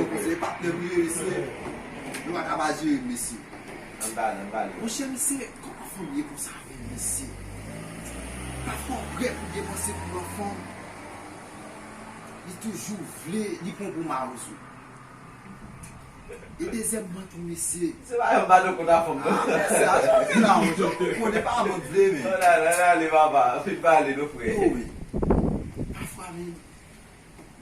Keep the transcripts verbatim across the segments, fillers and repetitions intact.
yon konsèy, patnè m li ye, mesye. Nou pa ka pa jere m, mesye. Ann pale, ann pale. Monchè, mesye, kòman fanm ye konsa menm, mesye? Pafwa w prè pou depanse pou yon fanm. Li toujou vle, li pran gwo mawozo. E dezyèmman tou, mesye. Se pa yon bado kont a fanm, non. Ah, mesye, a jan w gen la, monchè. Ou konnen pa mwen vle, men. Ann ale, ann ale, papa. Fin pale, non, frè. Yo, wi. Pafwa menm,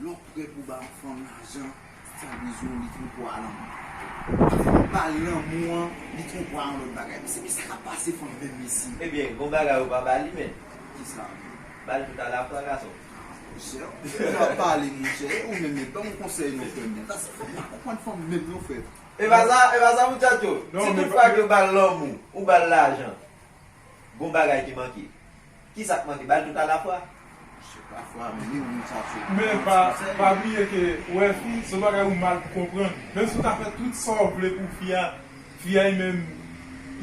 lè w prè pou ba yon fanm lajan, sa bezwen w, li twonpe w a lanmou. Pafwa w ba l lanmou an, li twonpe w a yon lòt bagay. Mesye, men sa k ap pase fanm menm, mesye. Ebyen, gon bagay ou pa ba li, men. Kisa? Ba l tout alafwa, gason. Monchè, ou ap pale, monchè. E ou menm, men, ban m yon konsèy non, frè m. Paske fanm pa konprann fanm menm non, frè. E pa sa, e pa sa, muchacho. Non, si men toutfwa ke w ba l lanmou, ou ba l lajan, gon bagay ki manke. Kisa k manke? Ba l tout alafwa. Monchè, pafwa, men li yon muchacho. Men pa, pa bliye ke, ou wè, fi, se yon bagay ou mal konprann. Menm si w ta fè tout sa w vle pou fi a, fi a li menm,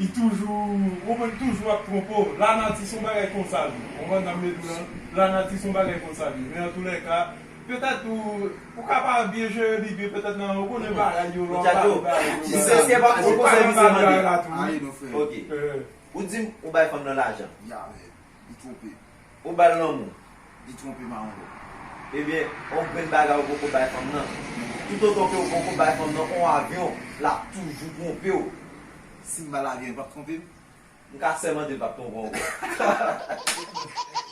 li toujou, ou konprann, toujou ap twonpe w. Lanati se yon bagay konsa, li. Ou konprann sa m vle di w lan? Lanati se yon bagay konsa, li. Men antoulèka, petèt ou, ou ka pa byen jere li byen, petèt nan, ou konnen bagay yo, lè w pale bagay yo, bagay yo. Èske pa pou konsèy misye mande? Ale non, frè. Ok. Ou di m ou bay fanm nan lajan. Ya, men, li twonpe. Ou ba l lanmou. Li twonpe m a yon lòt. Ebyen, yon grenn bagay ou poko bay fanm nan. Toutotan ke ou poko bay fanm nan yon avyon, l ap toujou twonpe w. Si m ba l avyon, li p ap twonpe m? M ka sèmante l p ap twonpe w ankò.